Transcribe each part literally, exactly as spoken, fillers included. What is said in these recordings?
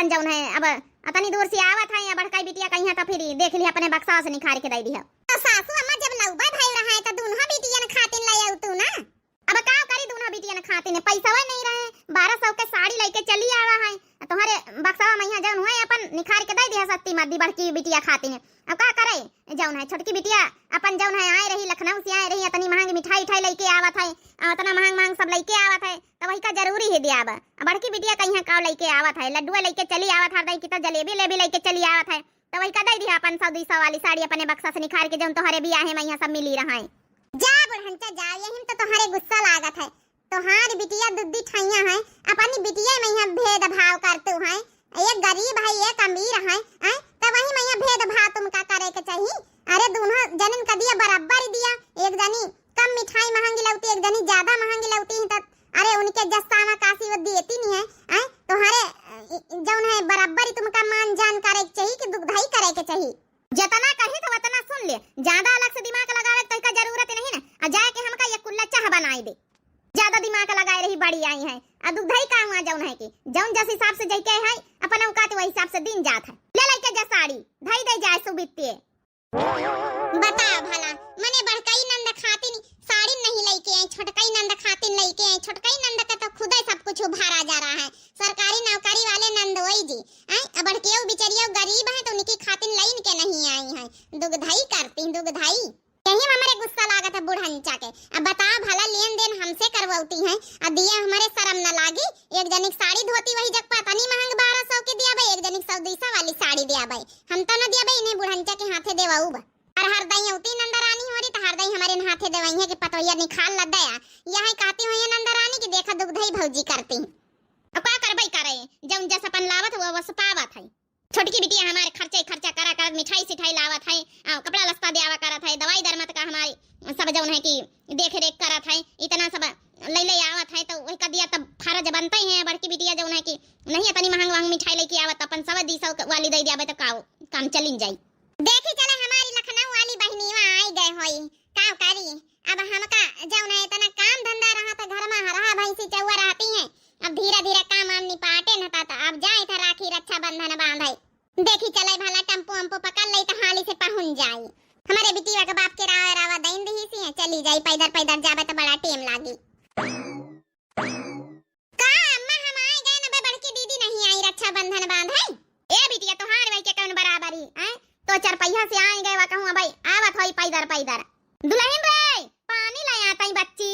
जौन है, अब अतनी दूर से आवत है, अब बड़काई बिटिया कहिया तो फिर देख लिहा, अपने बक्सा से निखार के दइ दिहा। तो सासू अम्मा, जब लउबा भई रहा है, तो दुन्हो बिटियन खातिन लइ आउतू ना। अब का करी दुन्हो बिटियन खातिन, पैसवा नहीं रहे, बारह सौ के साड़ी लइके चली आवा है, तोहरे बक्सवा मइहाँ जौन हुए अपन निखार के दइ दिहा सत्ती मद्दी बड़की बिटिया खातिन। अब का करे, जौन है छोटकी बिटिया अपन जौन है आए रही, लखनऊ से आए रही, अतनी महंग मिठाई उठाई लइके आवत है, अउ अतना महंग महंग सब लइके आवत है, तब वही का जरूरी है दियाब। अब बड़की बिटिया कहिया का लइके आवत है, लड्डुआ लइके चली आवत है, हरदई की तो जलेबी लेबी लइके चली आवत है, तो वही का दइ दिहा अपन सौ दुई सौ वाली साड़ी अपने बक्सा से निखार के, जौन तोहरे बियाहे मइहाँ सब मिली रहा है। जा बुढ़ंचा जा, यही में तो तोहरे गुस्सा लागत है। तोहार बिटिया दुद्दी ठइया है, अपनी बिटिया मइहाँ भेदभाव करतू है, एक गरीब है, एक अमीर है, हैं? तो वही मइहाँ भेदभाव तुमका करे के चाही। अरे दुन्हो जनिन का दिया बराबर ही दिया, एक जनी कम मिठाई महंगी लउती, एक जनी ज्यादा महंगी लउती है, तो अरे उनके जस्ताना काशी वो देती नहीं है, हैं? तोहरे, अ, जौन है बराबर ही तुमका मान जान करे के चाही कि दुगधई करे के चाही। जतना कही तो वतना सुन ले, ज्यादा अलग से दिमाग लगावे के तोहका जरूरत नहीं ना। आ जाए के हमका ये कुल्ला चाह बनाई दे, ज्यादा दिमाग लगाए रही बड़ी आई है। आ दुगधई का हुआ जौन है कि जौन जस हिसाब से जइके है, अपन औकात वही हिसाब से दिन जात है। ले लइके जा साड़ी, धई दे जाए सुबित्ते। बताओ भला, मने बड़कई नंद खातिन साड़ी नहीं लइके आई, छोटकई नंद खातिन लइके आई। छोटकई नंद के तो खुदे सब कुछ उभारा जा रहा है, सरकारी नौकरी वाले नंदोई जी। आय, अब बड़कियो बिचरियो गरीब है तो उनकी खातिन लइन के नहीं आई है, दुगधई करती दुगधई। यही में हमरे गुस्सा लागत है बुढ़ंचा के। अब बताओ भला, लेन देन हमसे करवउती हैं, अब दिया हमरे शरम न लागी? एक जनिक साड़ी धोती वही जगपा तनी महंग बारह सौ के दिया बे, एक जनिक सौ दुई सौ वाली साड़ी दिया बे। हम तो न दिया बे, इन्हें बुढ़ंचा के हाथे देवाऊ बा। और हरदई अउती नंदरानी होरी तो हरदई हमरे हाथे देवई है कि पतोहिया निखाल ल दया। यही कहती हुई है नंदरानी कि देखा दुगधई भौजी करती। अब का करबई करे, जौन जस अपन लावत हुआ वस पावत है। छोटकी बिटिया हमारे खर्चा ही खर्चा करा करत, मिठाई सिठाई लावत है, आ, कपड़ा लत्ता देवा करत है, दवाई दरमत का हमारी सब जौन है कि देख रेख करत है, इतना सब ले ले आवत है, तो वही का दिया तब फर्ज बनते हैं। बड़की बिटिया जौन है कि नहीं इतनी महंग महंग मिठाई लेके आवत, अपन सवा दी सौ वाली दे दिया तो का काम चलिन जाई। देखी चले हमारी लखनऊ वाली बहनीवा आई गए होई, का करी? अब हमका जौन है इतना काम धंधा रहा था घर में, हरहा भैंसी चौवा रहती है, अब धीरे धीरे काम वाम निपाटे न ता, तो अब जाए था राखी रक्षाबंधन बांधे। देखी चले भला टेम्पो वम्पो पकड़ ले तो हाली से पहुँच जाई। हमारे बिटिया के बाप के रावा रावा दइन दही सी चली जाई, पैदर पैदर जाबे तो बड़ा टेम लागी। का अम्मा, हम आए गए न बे, बड़की दीदी नहीं आई रक्षाबंधन बांधे? ए बिटिया, तोहार वही के कौन बराबरी, हैं? तो चरपैया से आए गए वा कहूँ, अबे आवत होई पैदर पैदर। दुलहिन रे, पानी ले आतई बच्ची।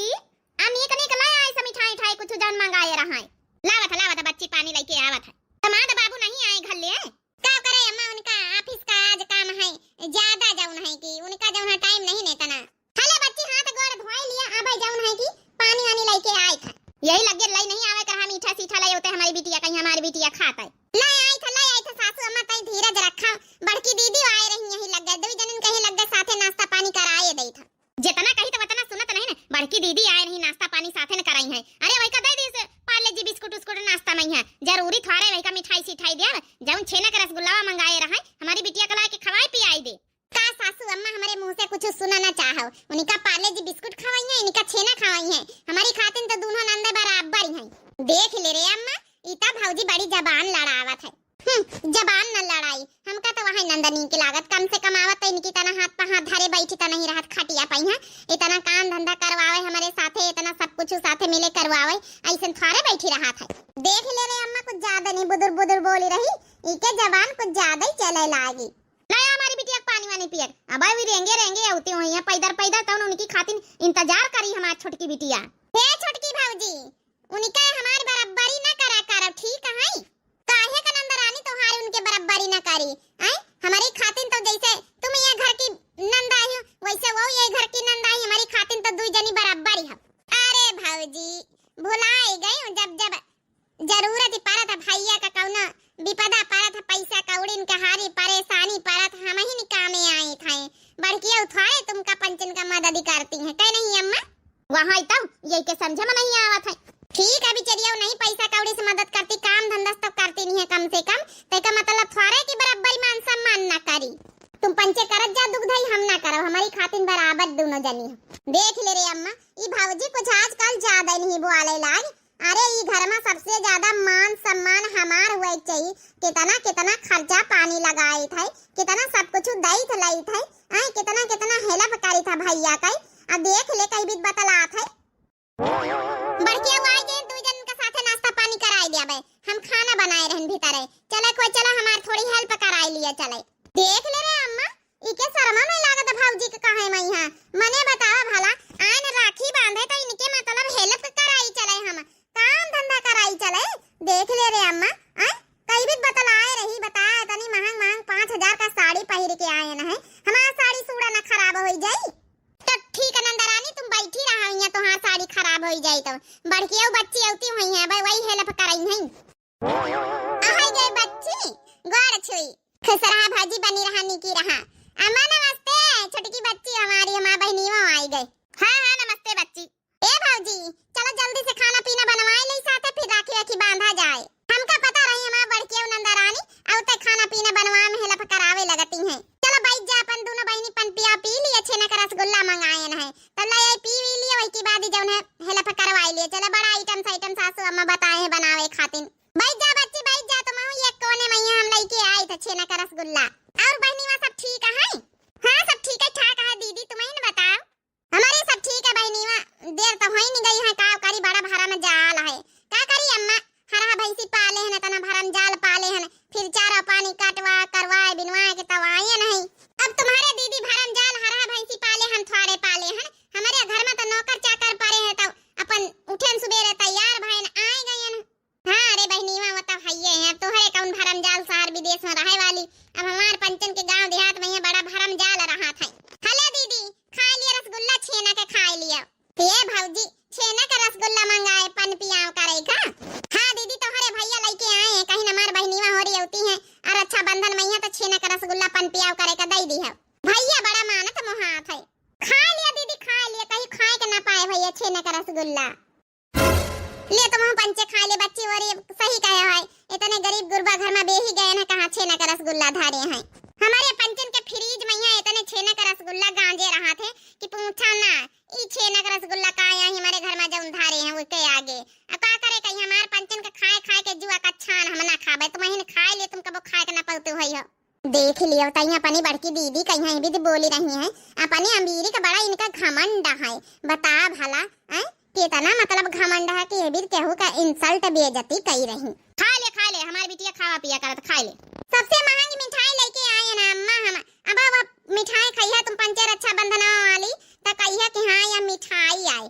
आ नीक नीक ले आई से मिठाई ठाई कुछ जौन मंगाए रहाई। लावत है, लावत है बच्ची, पानी लेके आवत है। दमाद बाबू नहीं आए घर ले? का करे अम्मा, उनका ऑफिस का आज काम है ज्यादा, जौन है कि उनका जौन है टाइम नहीं ने तना। हले बच्ची, हाथ गोड़ धोए लिया, अबे जौन है कि पानी वानी लेके आए था। यही लगे लाई नहीं आवे कहा मीठा सीठा लाई होते हमारी बिटिया, कहीं हमारी बिटिया खात है। लाई आई था, लाई आई था सासू अम्मा, तई धीरज रखा। बड़की दीदी आए रही, यही लग गए, दो जनिन कहीं लग गए, साथे नाश्ता पानी कराए दे था। जितना कही तो उतना सुनत नहीं ना। बड़की दीदी आए रही, नाश्ता पानी साथे न कराई है। अरे वही का दे दी से पार्ले जी बिस्कुट उस्कुट नाश्ता में है, जरूरी थोड़े वही का मिठाई सिठाई दे। जौन छेना के रसगुल्लावा मंगाए रहा, हमारी बिटिया के ला के खवाई पियाई दे। का सासू अम्मा हमरे मुँह से कुछ सुना ना चाहो? उनका पार्ले जी बिस्कुट खवाई है, इनका छेना खवाई है, हमारी खातिन तो दोनों नंदे बराबर ही हैं। देख ले रे अम्मा, ई तो भौजी बड़ी जबान लड़ावत है। हम्म, जबान न लड़ाई, हमका तो वही नंदनी की लागत, कम से कम आवत तो इनकी तना हाथ पे हाथ धरे बैठी तो नहीं रहत खटिया पे, हाँ? इतना काम धंधा करवावे हमारे साथे, इतना सब कुछ साथे मिले करवावे, ऐसन थोड़े बैठी रहत है। देख ले रे अम्मा, कुछ ज्यादा नहीं बुदुर बुदुर बोली रही, इके जबान कुछ ज्यादा ही चले लागी। लाया हमारी बिटिया के पानी वानी पियत। अब अभी रेंगे रेंगे अउती हुई है, पैदर पैदर तौन उनकी खातिन इंतजार करी हमार छोटकी बिटिया। हे छोटकी भौजी, उनका हमार बराबरी ना करा करब, ठीक है? काहे का नंद रानी तोहार उनके बराबरी ना करी? हैं? हमारी खातिन तो जैसे तुम ये घर की नंद आई हो, वैसे वो ये घर की नंद आई, हमारी खातिन तो दुई जनी बराबर ही है। अरे भौजी, भुलाई गई हूँ, जब जब जरूरत ही पड़त है भैया का, कौनो विपदा पड़त है, पैसा कौड़िन का हारी परेशानी पड़त है, हम ही कामे आई थे। बड़किया उठाए तुमका पंचन का मदद करती हैं, कह नहीं अम्मा? वहाँ तब यही के समझ में नहीं आवत है। ठीक है बिचरिया, नहीं पैसा कौड़ी से मदद करती, काम धंधा तो करती नहीं है कम से कम, तो का मतलब थोड़े की बराबरी मान सम्मान ना करी। तुम पंचे करत जा दुगधई, हम ना करब, हमारी खातिन बराबर दोनों जनी है। देख ले रे अम्मा, ई भौजी कुछ आजकल ज्यादा नहीं बोले लाग, अरे, ई घर मा सबसे ज्यादा मान सम्मान हमार हुए के चाहिए। कितना कितना खर्चा पानी लगाइत है, कितना सब कुछ दैत लैत है, आय, कितना कितना help करित है भैया का। अब देख ले, कई बीत बतलात है। बड़किया आई गए, दुई जन का साथे नाश्ता पानी कराई दिया बे। हम खाना बनाए रहन भीतरे। चला कोई, चला हमार थोड़ी help कराई लिया चले। देख ले रे अम्मा, इके शर्मा नहीं लागत भौजी के कहे मा इहाँ। मने बतावा भला, आन राखी बांधे तो इनके मतलब help कराई चले हम। काम धंधा कराई चले। देख ले रे अम्मा, आय, कई बीत बतलाए रही, बताए तनी महंग महंग पाँच हजार का साड़ी पहिर के आए न है। हमार साड़ी सूड़ा न खराब होई जाई। तो ठीक है नंदरानी, तुम बैठी रहा, यहाँ तोहार साड़ी खराब होई जाई तो। बड़की अउ बच्ची अउती हुई है, भाई वही help करई है। आहाई गए बच्ची, गोड़ छुई। खुश रहा भौजी, बनी रहा, निकी रहा। अम्मा नमस्ते, छोटकी बच्ची हमारी, हमार बहनीवा आई गए। हाँ, हाँ, नमस्ते बच्ची। ए भौजी, चलो जल्दी से खाना पीना बनवाए ले, साथे फिर राखी वाखी बांधा जाए। हमका पता रही हमार बड़की अउ नंदरानी अउ ते खाना पीना बनवाए में help करावे लगती हैं। चलो बैठ जा, अपन दोनों बहनी पन पिया पी लिया, छेना का रसगुल्ला मंगाए न है, तब ले आई पी वी लिया, वही के बाद ही जौन है help करवाई लिया। चलो बड़ा items items सासू अम्मा बताए हैं बनावे खातिर। बैठ जा बच्ची, बैठ जा, तुम एक कोने में, यहाँ हम लेके आई थे छेना का रसगुल्ला। और बहनीवा सब ठीक है? हाँ, सब ठीक है ठाक है दीदी, तुम ही न बताओ। हमारे सब ठीक है बहनीवा, देर तो होई नहीं गई है, का करी, बड़ा भरम जाल है। का करी अम्मा, हरहा भैंसी पाले हन, इतना भरम जाल पाले हन, फिर चारा पानी कटवा करवाए बिनवाए के तब आए नहीं। अब तुम्हारे दीदी भरम जाल हरहा भैंसी पाले हन, थोड़े पाले हन, हमारे घर में तो नौकर चाकर पड़े हैं, तब अपन उठेन सुबेरे तैयार भयन आए गयन। हाँ रे बहनीवा, वो तो हइये है। अब तोहरे कौन भरम जाल, सार विदेश में रहे वाली, अब हमार पंचन के गांव देहात में ये बड़ा भरम जाल रहा था। हले दीदी, खाए लिया रसगुल्ला, छेना के खाए लिया। ये भौजी, छेना का रसगुल्ला मंगाए, पन पियाव करे का? हाँ दीदी, तोहरे भैया लेके आए हैं, कहीं हमार बहनीवा हो रही होती है और रक्षाबंधन में यहाँ तो छेना का रसगुल्ला पन पियाव करे का दे दी है। भैया बड़ा मानत मोहात है। खा लिया दीदी, खा लिया, कहीं खाए के ना पाए भैया छेना का रसगुल्ला। ले तुम पंचे खा ले बच्ची, और ये सही कहे है, इतने गरीब गुरबा घर में बेही गए ना, कहाँ छेना का रसगुल्ला धारे हैं। हमारे पंचन के फ्रिज में यहाँ इतने छेना का रसगुल्ला गांजे रहा थे कि पूछा ना, ई छेना का रसगुल्ला का आया है हमारे घर में जौन धारे हैं वो के आगे। अब का करे कहीं हमार पंचन के खाए खाए के जुआ का छान हम ना खाबे, तुम ही खाए ले, तुम कबो खाए के ना पौते हुई हो। देख लियो, तई अपनी बड़की दीदी कहीं भी बोली रही हैं, अपनी अमीरी का बड़ा इनका घमंड है। बता भला, हैं? कितना मतलब घमंड है कि ये भी केहू का insult, बेइज्जती कई रही। खा ले, खा ले, हमारी बिटिया खावा पिया करत, खा ले। सबसे महंगी मिठाई लेके आए ना अम्मा हम, अब वो मिठाई खाई है तुम पंचे रक्षाबंधन वाली, तो कही है कि हाँ, यह मिठाई आए।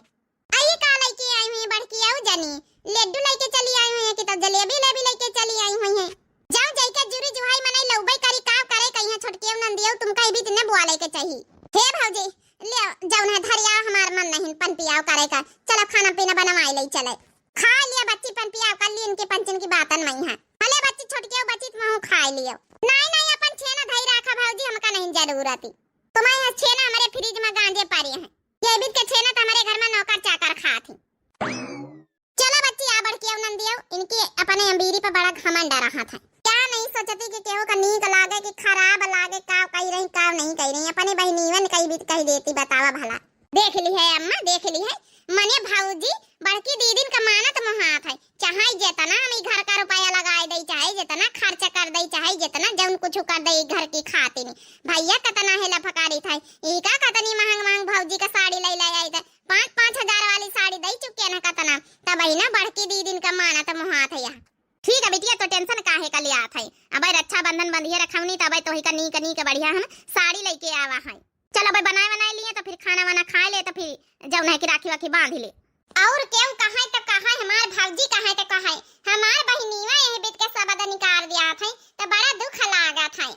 अई का लइके आई हुई बड़की अउ जनी, लड्डू लइके चली आई हुई है कि तो जलेबी लेबी लइके चली आई हुई है। जाओ जाइके जुरी जुहाई मनई लउबई करी, का करे कहिया छोटकी अउ नंदियो, तुमका ई बीच ने बुआ लइके चाही। हे भौजी, ले जौन है धरिया, हमार मन नहीं पन पियाव करे का। चलो खाना पीना बनवाई ले चले। खा लिया बच्ची पन पियाव कर ली इनके पंचन की बातन में है। भले बच्ची छोटकी अउ बच्ची तुम खा लियो। नहीं, नहीं, अपन छेना धई रखा भौजी, हमका नहीं जरूरत ही। तुम्हारे यहाँ छेना हमारे फ्रिज में गांजे पड़े हैं। ये बीत के छेना तो हमारे घर में नौकर चाकर खात ही। चलो बच्ची, आ बड़की अउ नंदियो, इनके अपने अमीरी पर बड़ा घमंड रहा था। क्या नहीं सोचती कि केहू का नीक लागे कि खराब लागे, का कही रही, का नहीं कही रही, अपने बहनीवन कही बीत कही देती, बतावा भला। देख ली है अम्मा, देख ली है, मने भौजी बड़की दीदिन का मानत मोहात है, चाहे जितना हम ई घर का रुपया लगाए दई, चाहे जितना खर्च कर दई, चाहे जितना जौन कुछ कर दई घर की खातिन, भैया कतना हेला फकारी था, ई का कतनी महंग महंग भौजी का साड़ी लै लै आई था, पाँच पाँच हजार वाली साड़ी दई चुके ना कतना, तब ही ना बड़की दीदिन का मानत मोहात है। ठीक है बिटिया, तो tension काहे का लियात है, अबे रक्षाबंधन बंधिए रखौनी, तबे तोही का नीक नीक बढ़िया हम साड़ी लइके आवा है। चल अबे बनाए बनाए लिए तो फिर खाना वाना खाए ले, तो फिर जौन है कि राखी वाखी बांध ले। और केहू कहे तो कहे, हमार भौजी कहे तो कहे, हमार बहिनीवा यह बीत के सबद निकाल दियात है, तो बड़ा दुख लागत है।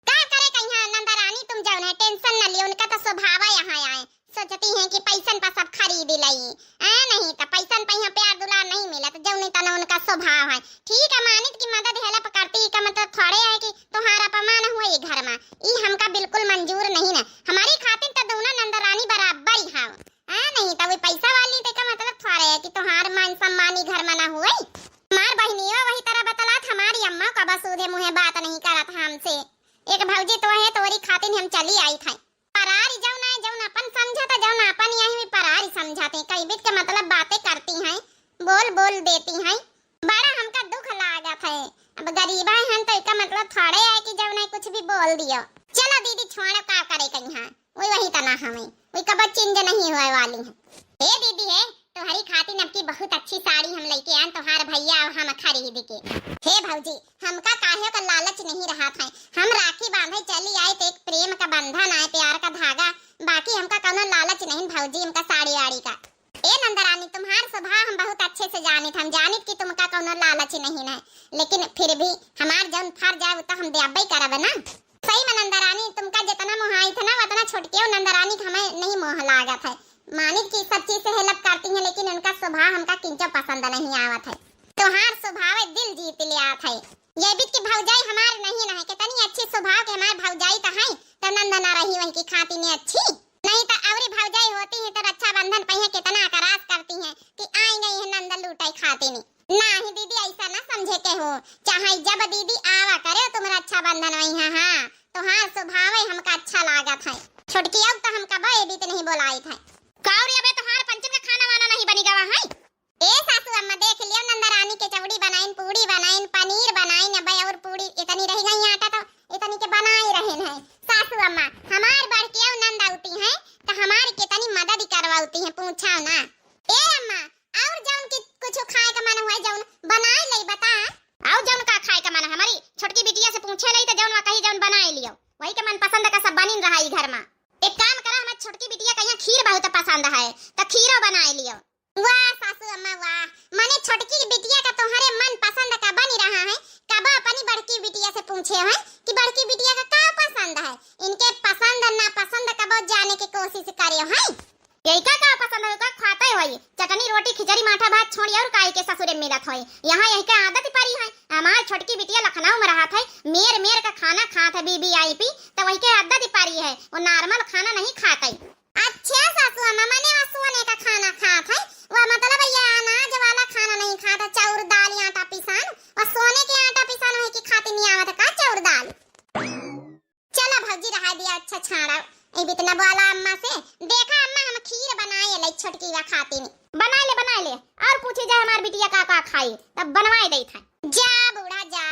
का करे कहिया नंदरानी, तुम जौन है tension न लियो, उनका तो स्वभाव यहाँ आए, सोचती हैं कि पैसन पर सब खरीद लई। आ, नहीं तो पैसन पर यहाँ प्यार दुलार नहीं मिलत, जौन तन उनका स्वभाव है। ठीक है, मानित की मदद help करती, का मतलब थोड़े है कि तोहार अपमान हुए ई घर में, ई हमका बिल्कुल मंजूर नहीं ना। हमारी खातिर तो दोनों नंदरानी बराबर ही हाव। आ, नहीं तो वे पैसा वाली ते का मतलब थोड़े है कि तोहार मान सम्मान ई घर में ना हुए। हमार बहिनियो वही तरह बतलात, हमारी अम्मा का बस सीधे मुँहे बात नहीं करत हमसे। एक भौजी तो है, तोरी खातिर हम चली आई था। परारी जौन आए, जौन अपन समझत, जौन अपन यही में परारी समझत है। कई बीत के मतलब बातें करती हैं। बोल बोल देती हैं। बड़ा हमका दुख लागत है। अब गरीबा हन तो एका मतलब थोड़े है कि जौन है कुछ भी बोल दियो। चलो दीदी छोड़ो, का करे कहीं, हाँ वही वही तना हमें, वही कब चेंज नहीं होए वाली है। हे दीदी है, तोहरी खातिर अब की बहुत अच्छी साड़ी हम लेके आन, तोहार भैया और हम खरीद के। हे भौजी, हमका काहे का लालच नहीं रहत है, हम राखी बांधे चली आए तो एक प्रेम का बंधन आए, प्यार का धागा, बाकी हमका कौनो लालच नहीं भौजी, हमका साड़ी वाड़ी का। ए नंदरानी, तुम्हार स्वभाव हम बहुत अच्छे से जानित, हम जानित कि तुमका कौनो लालच नहीं है, लेकिन फिर भी हमार जौन फर्ज है वो तो हम देबे करब ना। सही में नंदरानी, तुमका जितना मोहाइत है ना उतना छोटके नंदरानी के हमें नहीं मोह लागत है। मानित कि सब चीज से हेल्प करती हैं, लेकिन उनका स्वभाव हमका किंचो पसंद नहीं आवत है। तोहार स्वभाव दिल जीत लियात है। ये बीच की भौजाई हमार नहीं ना है, कितनी अच्छी स्वभाव के हमार भौजाई तो है, तो नंद ना रही वही की खाती ने अच्छी। नहीं तो अवरी भौजाई होती है तो रक्षाबंधन पहिया कितना अकरास करती हैं कि आई गई है नंद लूटे खाती ने। नाही दीदी, ऐसा ना समझे के हो, चाहे जब दीदी आवा करे तुम रक्षाबंधन वही है। हाँ, तोहार स्वभाव है हमका अच्छा लागत है। छोटकी अब तो हमका बे बीत नहीं बोलाइत है। का रे, अबे तोहार पंचन का खाना वाना नहीं बनी गवा है? ए सासू अम्मा, देख लियो, नंदरानी के चौड़ी बनाइन, पूड़ी बनाइन, पनीर बनाइन, अबे और पूड़ी इतनी रह गई आटा तो इतनी के बनाई रहन है। सासू अम्मा, हमार बढ़ के नंद आउती हैं तो हमार कितनी मदद करवाउती हैं, पूछो ना। ए अम्मा, और जौन की कुछ खाए का मन हुआ जौन बनाए ले बता। और जौन का खाए का मन हमारी छोटकी बिटिया से पूछे ले तो जौन वा कही जौन बनाए लियो, वही के मन पसंद का सब बनिन रहा ई घर में। एक काम करा, हमार छोटकी बिटिया का यहाँ खीर बहुत पसंद है तो खीरो बनाए लियो। वाह सासू अम्मा वाह, माने छोटकी बिटिया का तोहरे मन पसंद का बनी रहा है। कबो अपनी बड़की बिटिया से पूछे है कि बड़की बिटिया का का पसंद है, इनके पसंद नापसंद कबो जाने की कोशिश करे है। यही का का पसंद है का खाते होई, चटनी रोटी खिचड़ी माठा भात छोड़ी और काई के ससुरे मिलत होई। यहाँ यही का आदत परी है। हमार छोटकी बिटिया लखनऊ में रहत है, मेर मेर का खाना खात है वीवीआईपी, तो वही के आदत परी है, वो नॉर्मल खाना नहीं खाते। अच्छा सासू अम्मा, मने वह सोने का खाना खात है, वह मतलब ये अनाज वाला खाना नहीं खात है, चाउर दाल आटा पिसान, वह सोने के आटा पिसान है कि खाती नहीं आवत का चाउर दाल। चला भौजी रहा दिया, अच्छा छाड़ा, ए बितना बोला अम्मा से। देखा अम्मा, हम खीर बनाए ले छोटकी वा खाती नहीं। बनाए ले, बनाए ले, और पूछे जा हमार बिटिया का का खाई, तब बनवाए दे था। जा बूढ़ा जा,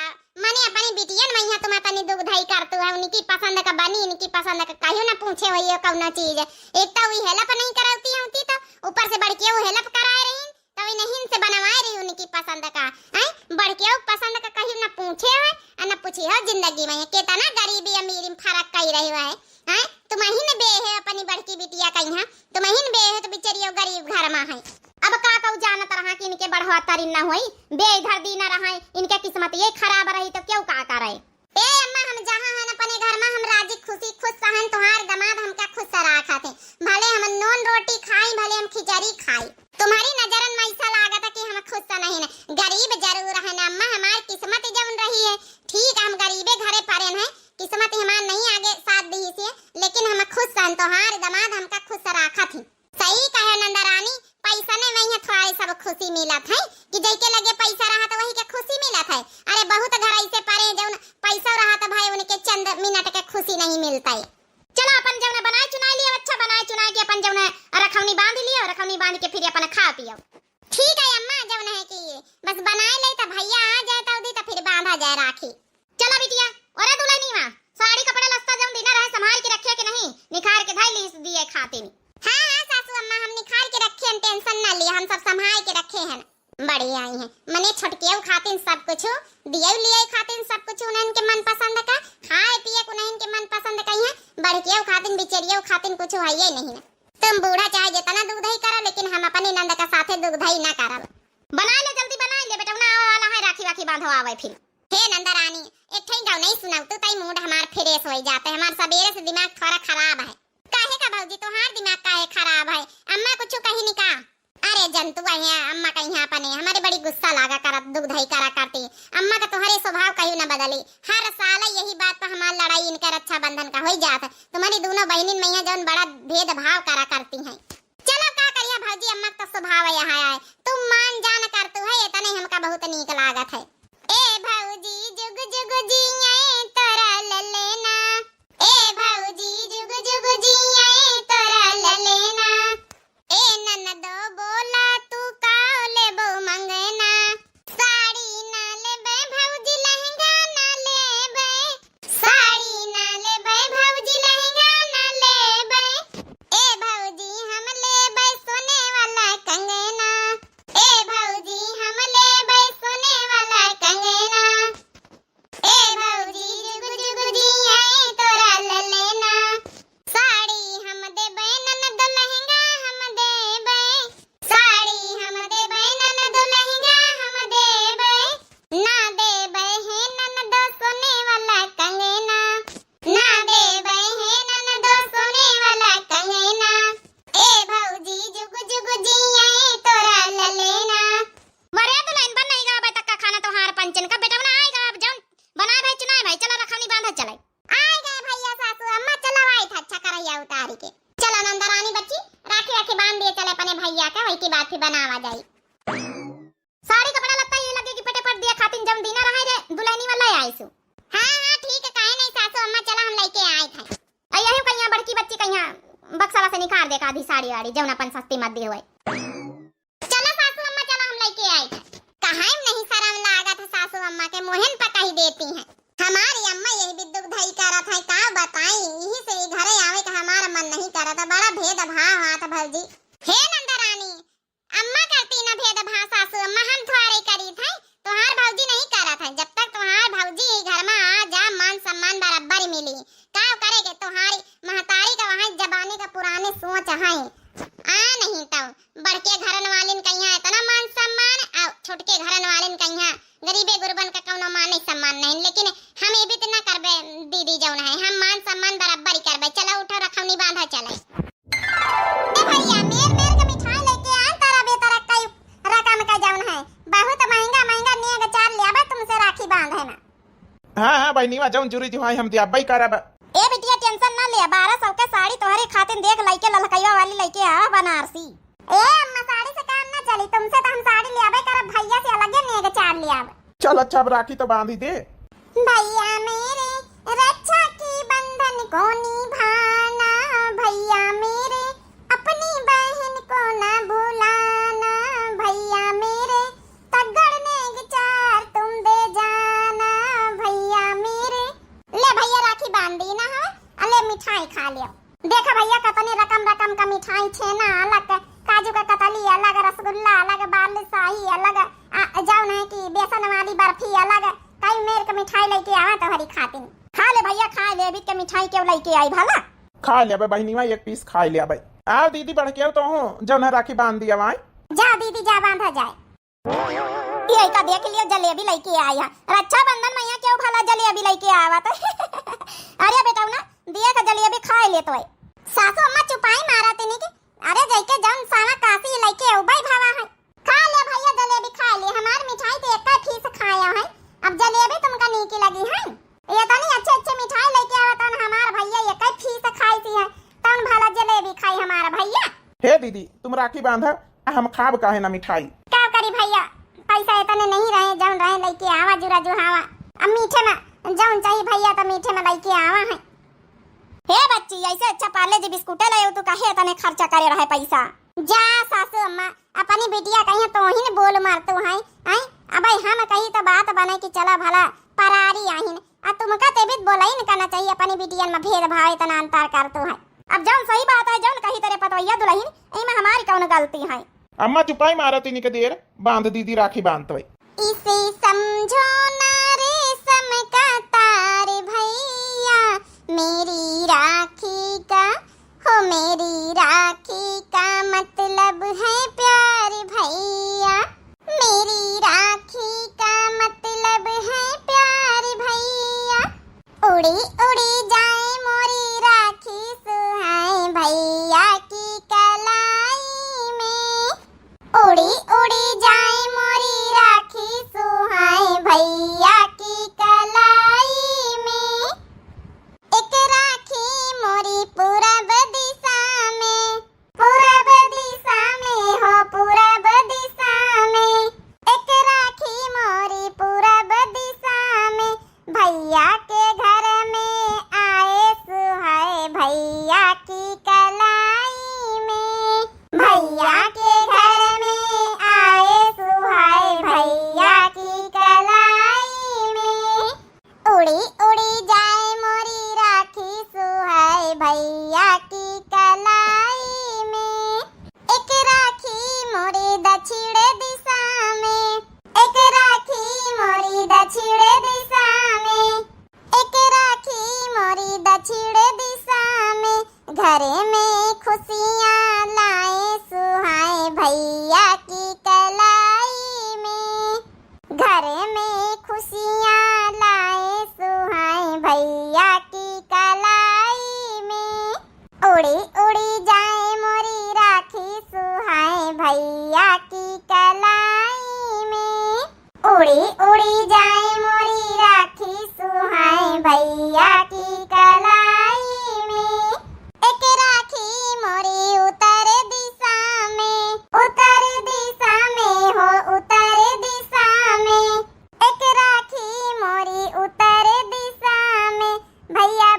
मने अपनी बिटियन मैया तुम अपनी दुगधई करतू है, उनकी पसंद का बनी, इनकी पसंद का कहियो ना पूछे होइयो कौनो चीज। एक तो वी हेल्प नहीं करती होती तो ऊपर से बढ़ के वो हेल्प कराए रही, तो इन्हीं से बनवाए रही उनकी पसंद का। हैं, बढ़ के वो पसंद का कहियो ना पूछे हो और ना पूछी हो जिंदगी में, कितना गरीबी अमीरी में फर्क कही रही है। हैं, तुम ही ने बे है अपनी बड़की बिटिया का यहाँ, तुम ही ने बे है तो बिचरियो गरीब घर में है। अब का कहू जानत रहा कि इनके बढ़वा तरी न होई, बे इधर दी न रहा, इनके किस्मत ये खराब रही तो क्यों का करे। ए अम्मा, हम जहाँ हन अपने घर में हम राजी खुशी खुश हन, तोहार दामाद हमका खुश राखत है। भले हम नून रोटी खाई, भले हम खिचड़ी खाई, तुम्हारी नजरन में ऐसा लागत है कि हम खुश नहीं है, गरीब जरूर है ना अम्मा, हमार किस्मत जौन रही है। ठीक है, हम गरीबे घरे पड़े हैं, किस्मत हमार नहीं आगे साथ दी से, लेकिन हम खुश हन, तोहार दामाद हमका खुश राखत है। सही कहे नंदरानी, पैसा ने वही थोड़ा सब खुशी मिलत है कि जैके लगे पैसा रहा तो वही के खुशी मिलत है। अरे बहुत घर ऐसे पड़े जौन पैसा रहा तो भाई उनके चंद मिनट के खुशी नहीं मिलता है। चलो अपन जौन बनाए चुनाए लियो, अच्छा बनाए चुनाए के अपन जौन रखौनी बांध लियो, रखौनी बांध के फिर अपन खा पियो। ठीक है अम्मा, जौन है कि बस बनाए ले तो भैया आ जाए तो दी तो फिर बांधा जाए राखी। चला बिटिया, अरे दुल्हनिया, साड़ी कपड़ा लत्ता जौन दीना रहे, संभाल के रखे कि नहीं? निखार के धई ली दिए खातिन। हाँ, हाँ, सासू अम्मा, हम निखार के रखे हैं, टेंशन ना लिए, हम सब संभाल के रखे हैं। बढ़िया ही है, मने छोटकियो खातिन सब कुछ, दियो लियो खातिन सब कुछ, उन्हन के मन पसंद का, खाए पिए के उन्हन के मन पसंद का ही है, बड़कियो खातिन, बिचरियो खातिन कुछ है ही नहीं है। तुम बूढ़ा चाहे जितना दूध ही करो, लेकिन हम अपनी नंद का साथे दूध ही ना करब। बना ले, जल्दी बना ले, बेटौना आवे वाला है, राखी वाखी बांधो आवे फिर। हे नंदरानी, एक ठे गौ नहीं सुनाऊ, तू तई मूड हमार फ्रेश होई जाते, हमार सबेरे से दिमाग थोड़ा खराब है। काहे का भौजी, तोहार दिमाग काहे खराब है? अम्मा कुछ कही नहीं का? अरे जंतु है अम्मा कहीं अपने, हमारे बड़ी गुस्सा लागा करत, दुगधई करा करती। अम्मा का तोहरे स्वभाव कहीं न बदली, हर साल यही बात पर हमार लड़ाई इनके रक्षाबंधन का होई जात। तुम्हारी दोनों बहनिन में यहाँ जौन बड़ा भेदभाव करा करती हैं। चलो का करिया भौजी, अम्मा का तो स्वभाव है यहाँ आए, तुम मान जान करतू है, इतने हमका बहुत नीक लागत है। ए भौजी जुग जुग जिए तोरा ललेना, ए भौजी जुग जुग जिए तोरा ललेना, ए ननदो बोला तू का लेबो बनावा जाई। साड़ी कपड़ा लत्ता ये लगे कि फटे फट दिया खातिन जौन दीना रहे रे दुलहनी वाला आइसु। हाँ, हाँ, ठीक है, काहे नहीं सासू अम्मा, चला हम लइके आए थे। अ, यही कहिया बड़की बच्ची कहिया बक्सवा से निकाल दे का आधी साड़ी वाड़ी जौन अपन सस्ती मत दी हुए। चला सासू अम्मा, चला हम लइके आए थे। कहाँ नहीं शरम लागत है सासू अम्मा के, मुँहन पर कही देती हैं। हमारी अम्मा यही बिद्दुक धई करत है, का बताई, यही से ई घरे आवे का हमारा मन नहीं करत है, बड़ा भेदभाव हाथ भौजी। हे नंदरानी, अम्मा करती ना भेदभाव सासू अम्मा, हम थोड़े करी थे, तोहार भौजी नहीं करत है। जब तक तोहार भौजी ही घर में आ जा, मान सम्मान बराबर ही मिली। का करे के तोहारी महतारी का वहाँ जमाने का पुराने सोच है। आ नहीं तो बड़के घरन वालिन कहिया इतना मान सम्मान, और छोटके घरन वालिन कहिया गरीबे गुरबन का कौनो मान नहीं सम्मान नहीं। लेकिन हम ये भी तो ना करबे दीदी जौन है, हम मान सम्मान बराबर ही करबे। चलो उठो रखौनी बांधा चले। ए भैया, मेर मेर के मिठाई लइके आन, तारा बेतारा कई रकम का जौन है, बहुत महंगा महंगा नेग चार ले आबे तुमसे राखी बांधे में। हाँ, हाँ, बहिनीवा, जौन जुरी जुहाई हम दियाबई करब। ए बिटिया, tension ना ले, बारह सौ के साड़ी तोहरे खातिन देख लइके ललकईवा वाली लइके आवा बनारसी। ए अम्मा, साड़ी से काम ना चली, तुमसे तो हम साड़ी ले आबे करब, भैया से अलगे नेग चार ले आब। चल अच्छा, अब राखी तो बांधी दे। भैया मेरे रक्षा के बंधन को निभाना, भैया मेरे अपनी बहन को ना भुलाना, भैया मेरे तगड़ नेग चार तुम दे जाना, भैया मेरे। ले भैया राखी बांध दी ना हो, अले मिठाई खा लियो। देखा भैया, कतने रकम रकम का मिठाई, छेना अलग, काजू का कतली अलग, रसगुल्ला अलग, बालूशाही अलग, आ, जौन है कि बेसन वाली बर्फी अलग, कई मेर के मिठाई लइके आवा तोहरी खातिन। खा ले भैया, खा ले, अभी के मिठाई क्यों लइके आई भला? खा ले अबे बहिनीवा, एक piece खा ले अबे। आओ दीदी, बढ़ के आओ तो हूँ, जौन है राखी बांध दिया वाई। जा दीदी, जा बांधा जाए। ये का देख लियो, जलेबी लइके आई है। रक्षाबंधन मैया क्यों भला जलेबी लइके आवत? अरे बेटा ना, दिया का जलेबी खाए ले तो है। सासू अम्मा चुपाई मारा तनी के, अरे जइके जौन सावा काशी लइके उबई भावा है। खा ले भैया जलेबी खा ले, हमार मिठाई तो एक piece खाया है, अब जलेबी तुमका नीकी लगी है। ये तनी अच्छे अच्छे मिठाई लइके आवत हन हमार भैया, एक piece खाई सी है, तौन भला जलेबी खाई हमार भैया। हे दीदी, तुम राखी बांधा, हम खाब काहे ना मिठाई? का करी भैया, पैसा इतने नहीं रहे, जौन रहे लइके आवा जुरा जुहावा। अब मीठे में जौन चाहिए भैया तो मीठे में लइके आवा है। हे बच्ची, ऐसे अच्छा पार्ले जी बिस्कुटे लायो तू, काहे इतने खर्चा करे रहे पैसा? जा सासू अम्मा, अपनी बिटिया कहिया तोहिन बोल मारतू है, हैं? अबे हम कही तो बात बने कि चला भला परारी आहिन, आ तुमका ते भी बोलइन करना चाहिए, अपनी बिटियन में भेदभाव इतना अंतर करतू है। अब जौन सही बात है, जौन कही तेरे पतवैया दुलहिन, एमे हमारी कौन गलती है? अम्मा चुपाई मारा तीनी के देर, बांध दीदी राखी बांध तो। इसे समझो ना रेशम का तार भैया, मेरी राखी का, हो मेरी राखी का मतलब है प्यार भैया, मेरी राखी का मतलब है प्यार भैया। उड़ी उड़ी जाए मोरी राखी सुहाए भैया की कलाई में। उड़ी उड़ी जाए मोरी राखी सुहाए भैया की कलाई में। एक राखी मोरी पूरब दिशा में, पूरब दिशा में हो, पूरब दिशा में। एक राखी मोरी पूरब दिशा में, भैया के घर में आए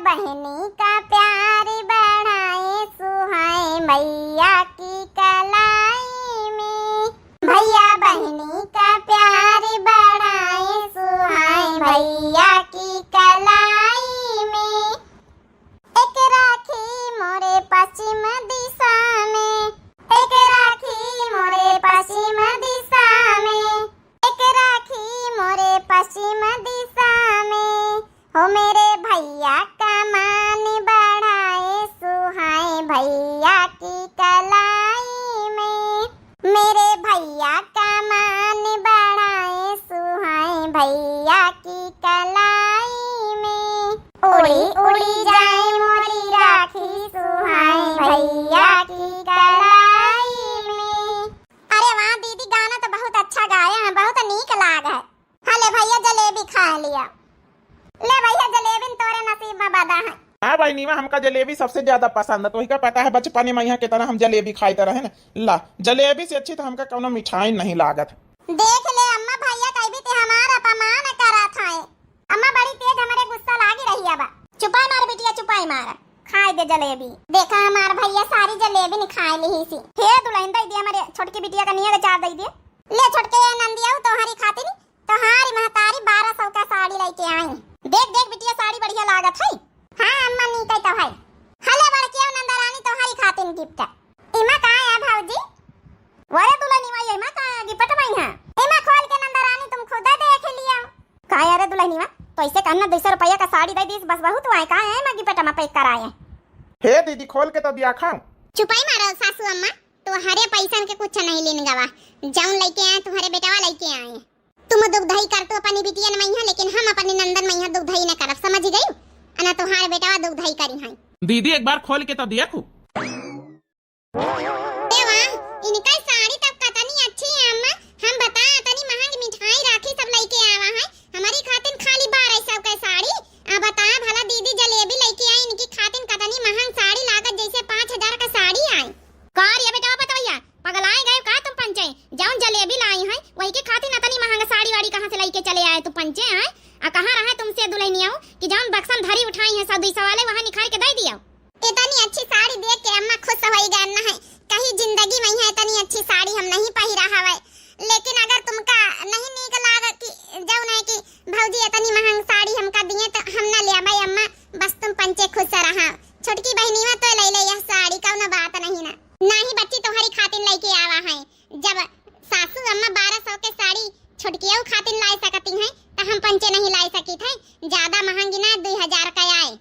बहिनी का प्यार बढ़ाए सुहाए भैया की कलाई में। भैया बहिनी का प्यार बढ़ाए सुहाए भैया की कलाई में। एक राखी मोरे पश्चिम दिशा में, एक राखी मोरे पश्चिम दिशा में, एक राखी मोरे पश्चिम दिशा में। हो मेरे भैया का मान बढ़ाए सुहाए भैया की कलाई में। मेरे भैया का मान बढ़ाए सुहाए भैया की कलाई में। उड़ी उड़ी जाए मोरी राखी सुहाए भैया की कलाई में। अरे वाह दीदी, गाना तो बहुत अच्छा गाए हैं, बहुत नीक लाग है। हाँ ले भैया, जलेबी खा लिया। ले भैया, जलेबी तोरे नसीब में बदा है। हाँ बहिनीवा, हमका जलेबी सबसे ज्यादा पसंद है। तोहिका पता है बचपने में यहाँ कितना हम जलेबी खाइत रहे न। ला, जलेबी से अच्छी तो हमका कौनो मिठाई नहीं लागत। देख ले अम्मा, भैया कहीं भी ते हमारा अपमान करत है। अम्मा बड़ी तेज हमरे गुस्सा लागी रही अब। चुपाई मार बिटिया, चुपाई मार। खाए दे जलेबी। देखा हमार भैया सारी जलेबी निखाए लिही सी। हे दुल्हन, दे दे हमरे छोटकी बिटिया का निया के चार दे दे। ले छोटके ये नंदिया, तोहरी खातिर तोहारी महतारी बारह सौ का साड़ी लेके आई। देख, देख बिटिया, साड़ी बढ़िया लागत है। हाँ अम्मा, नीक तो है। हले बड़किया नंदरानी, तोहारी खातिन gift। इमा का है भौजी? वरे दुल्हनिया, इमा का gift में है? इमा खोल के नंदरानी, तुम खुद देख लिया। का है रे दुल्हनिया, तो ऐसे कहना, दो सौ रुपया का साड़ी दे दीस, बस बहुत हुआ है। का है इमा gift में pack कराए? हे दीदी, खोल के तो दिया खाओ। चुपाई मारो सासू अम्मा, तोहरे पैसन के कुछ नहीं लेन गवा। जौन लेके आए, तुम्हारे बेटवा लेके आए। तुम दुगधई कर तो अपनी बिटियन मइहाँ, लेकिन हम अपनी नंदन मइहाँ दुगधई न करब, समझ गई? अना तोहार बेटवा दुगधई करी हैं। दीदी, एक बार खोल के तो देखू। ए वाह, इनका साड़ी तब कतनी अच्छी है अम्मा। हम बता, अतनी महंग मिठाई राखी सब लेके आवा है, हमारी खातिन खाली बारह सौ का साड़ी। आ बता भला दीदी, जलेबी लेके आई, इनकी खातिन कतनी महंग साड़ी लागत, जैसे पाँच हजार का साड़ी आई। का रे बेटवा पतोहिया, पगलाए गए का तुम पंचे? जौन जलेबी लाई हैं, वही के खातिर अतनी महंगा साड़ी वाड़ी कहाँ से लइके चले आए तू पंचे, हैं? आ कहाँ रहे तुमसे दुल्हनिया हो कि जौन बक्सन धरी उठाई हैं सौ दुई सौ वाले, वहाँ निखार के दे दिया? इतनी अच्छी साड़ी देख के अम्मा खुश होई गए न है। कहीं जिंदगी में है इतनी अच्छी साड़ी हम नहीं पहिरा हवे। लेकिन अगर तुमका नहीं नीक लाग कि जौन है कि भौजी इतनी महंग साड़ी हमका दिए तो हम ना ले आवे अम्मा, बस तुम पंचे खुश रहा। छोटकी बहनीवा तो ले ले यह साड़ी, कौनो बात नहीं ना। नाही बच्ची, तोहरी खातिन लइके आवा है। जब सासू अम्मा बारह सौ के साड़ी छोटकियऊ खातिन लाए सकती हैं, त हम पंचे नहीं लाए सकित हैं। ज्यादा महंगी ना, दुई हजार का आए।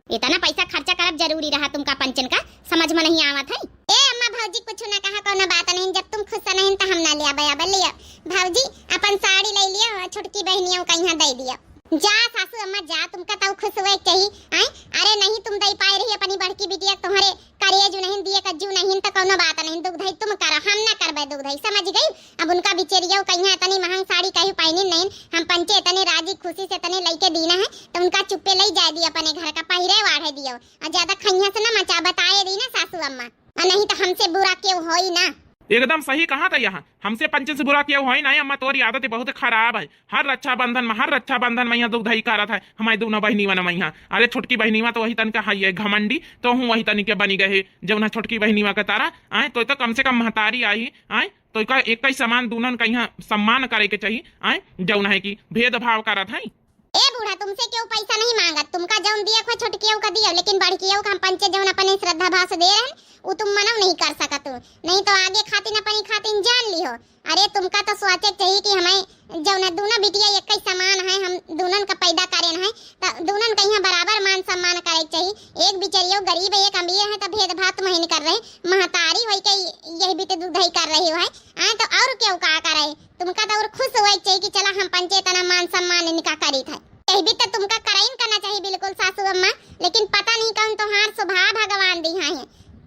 इतना पैसा खर्चा करब जरूरी रहा तुमका पंचन का, समझ में नहीं आवत है। ए अम्मा, भौजी कुछ ना कहा, कौनो बात नहीं, जब तुम खुश नहीं त हम ना ले आबे, अब लियो। भौजी अपन साड़ी ले लियो, छोटकी बहनियों का यहाँ दे दियो। जा सासू अम्मा जा, तुमका तऊ खुश हुए के चाही, आय? अरे नहीं तुम दई पाए रही अपनी बड़की बिटिया, तुम्हारे करेज नहीं दिए, कज्जू नहीं, तो कौनो बात नहीं, दुगधई तुम करो, हम ना करबे दुगधई, समझ गई? अब उनका बिचेरिया कहिया इतनी महंग साड़ी कहीं पहनी नहीं, हम पंचे इतने राजी खुशी से इतने लइके दीना है, तो उनका चुप्पे लई जाए दी अपने घर का, पहिरे वाढ़े दियो, और ज्यादा खैया से ना मचा, बताए दी ना सासू अम्मा, और नहीं तो हमसे बुरा केहू होई ना। एकदम सही कहा था यहाँ, हमसे पंचन से बुरा केहू होई ना। अम्मा तोरी आदत बहुत खराब है, हर रक्षाबंधन में, हर रक्षाबंधन में यहाँ दुगधई करत है हमारी दोनों बहनीवन मइहाँ। अरे छोटकी बहनीवा तो वही तनिका है ये घमंडी, तो हूँ वही तनिके बनी गए, जौन है छोटकी बहनीवा के तारा, आए तो, तो कम से कम महतारी आई, आए तो का एक ही समान दूनन का यहाँ सम्मान करे के चाहिए, आए जौन है कि भेदभाव करत है। ए बूढ़ा, तुमसे केहू पैसा नहीं मांगत, तुमका जौन दिया को छोटकियों का दियो, लेकिन बड़कियों का हम पंचे जौन अपने श्रद्धा भाव से दे रहे हैं, वो तुम मनो नहीं कर सकत हो, नहीं तो आगे खातिन अपनी खातिन जान लिहो। अरे तुमका तो सोचे के चाहिए कि हमें जौन है दूनों बिटिया एक ही समान है, हम दूनन का पैदा करेन है, तो दूनन का यहाँ बराबर मान सम्मान करे के चाहिए। एक बिचरियो गरीब है, एक अमीर है, तो भेदभाव तुम नहीं कर रहे। महतारी होई के यही बीते दुगधई कर रही हो है, आए तो और केहू का करे? तुमका तो और खुश हुए के चाहिए कि चला हम पंचे इतना मान सम्मान इनका करीत है। यही बीते तुमका करइन करना चाहिए बिल्कुल सासू अम्मा, लेकिन पता नहीं कौन तोहार स्वभाव भगवान दी है,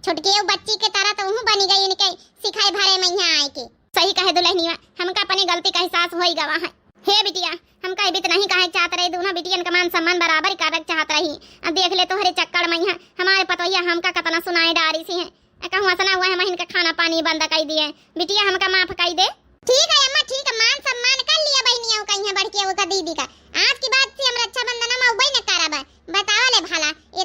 छोटकी बच्ची के तरह तो हूँ बनी गई इनके सिखाई भरे में यहाँ आए के। सही कहे दुल्हनिया, हमका अपनी गलती का एहसास होई गवा है। हे बिटिया, हमका ये बीत नहीं कहे चाहत रही, दूनों बिटियन का मान सम्मान बराबर ही करक चाहत रही। अब देख ले तोहरे चक्कर में यहाँ हमारे पतोहिया हमका कतना सुनाए डारी सी है। ए, कहूँ असना हुआ है, हम इनका खाना पानी बंद कर दिए। बिटिया हमका माफ कर दे। ठीक है अम्मा, ठीक है, मान सम्मान कर लिया बहनिया का, यहाँ बड़किया का दीदी का। आज के बाद से हम रक्षाबंधन में उबई न करब। बतावा ले भला, ये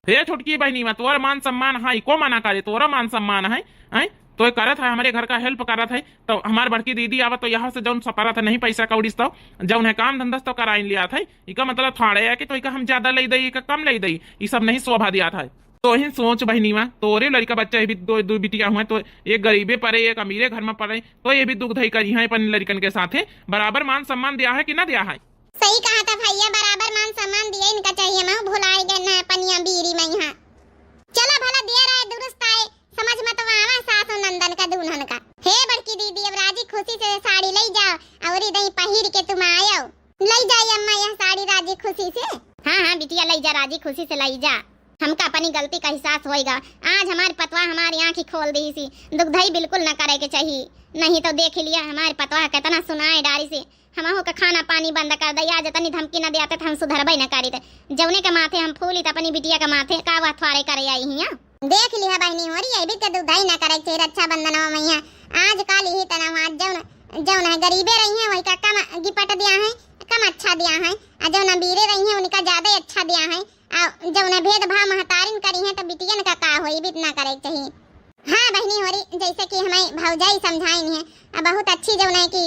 ए छोटकी बहिनी मा, तोर मान सम्मान है, को मना करे, तोरा मान सम्मान है, हैं? तो ये करत है, हमरे घर का help करत है, तो हमार बड़की दीदी आवत तो यहाँ से जौन सपरत है नहीं पैसा कौड़ी से, तो जौन है काम धंधा से तो कराइन लियात है। इका मतलब थोड़े है कि तो इका हम ज्यादा लइ दई, इका कम लइ दई, ई सब नहीं शोभा दियात है। तो ही सोच बहिनी मा, तोरे लड़का बच्चा भी दो, दो बिटिया हुए, तो एक गरीबे परे, एक अमीरे घर में परे, तो ये भी दुख धई करी है अपन लड़कन के साथे। बराबर मान सम्मान दिया है कि ना दिया है? सही कहा था भैया, बराबर मान सम्मान दिए इनका चाहिए। मैं भुलाई गए ना अपनी अबीरी में यहाँ। चला भला दिया रहे दुरुस्त आए, समझ में तो आवा सास और नंदन का दुल्हन का। हे बड़की दीदी, अब राजी खुशी से साड़ी लई जाओ और इदई पहिर के तुम आयो। लई जाई अम्मा यह साड़ी राजी खुशी से। हाँ, हाँ बिटिया, लई जा, राजी खुशी से लई जा। हमका अपनी गलती का एहसास होइगा। आज हमारी पतवा हमारी आँखी खोल दी सी। दुख धई बिल्कुल न करे के चाहिए, नहीं तो देख लिया हमारी पतवा कितना सुनाए डारी से। हमहू का खाना पानी बंद कर दई। आज इतनी धमकी न देते तो हम सुधरबे न करी थे। जौने के माथे हम फूली त अपनी बिटिया के माथे का वह थ्वारे करे आई हिया। देख लिहा बहिनी होरी, ये भी के दुख धई न करे के चाहिए रक्षाबंधन में यहाँ। आज काल यही तना हुआ, जौन, जौन है गरीबे रही है वही का कम गिपट दिया है, कम अच्छा दिया है, आ जौन अमीरे रही है उनका ज्यादा अच्छा दिया है। आ जौन भेदभाव महतारिन करी है तो बिटियन का का होई, भी इतना करे के चाहिए। हाँ बहिनी होरी, जैसे कि हमें भौजाई समझाइन है, आ बहुत अच्छी जौन है कि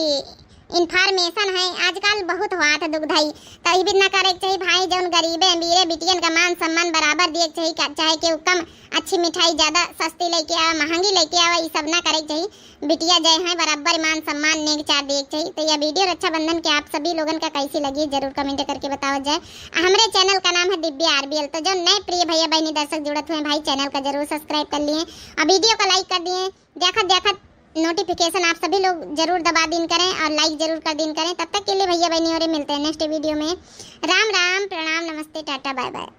information है, आजकल बहुत हुआ था दुख धई, तो ये भी ना करे के चाहिए भाई, जौन गरीबे अमीरे बिटियन का मान सम्मान बराबर दिए के चाहिए, का-, चाहे कि कम अच्छी मिठाई ज्यादा सस्ती लेके आवा, महंगी लेके आवा, ये सब ना करे के चाहिए। बिटिया जय है, बराबर मान सम्मान नेग चार दिए के चाहिए। तो यह video रक्षाबंधन के आप सभी लोगन का कैसी लगी जरूर comment करके बतावा जाए। आ हमरे channel का नाम है दिव्या आरबीएल। तो जो नए प्रिय भैया बहनी दर्शक जुड़त हुए भाई, channel का जरूर subscribe कर लिए और video का like कर दिए। देखत देखत notification आप सभी लोग जरूर दबा दीन करें और like जरूर कर दीन करें। तब तक के लिए भैया बहनी होरी मिलते हैं next video में। राम राम, प्रणाम, नमस्ते, टाटा, bye bye।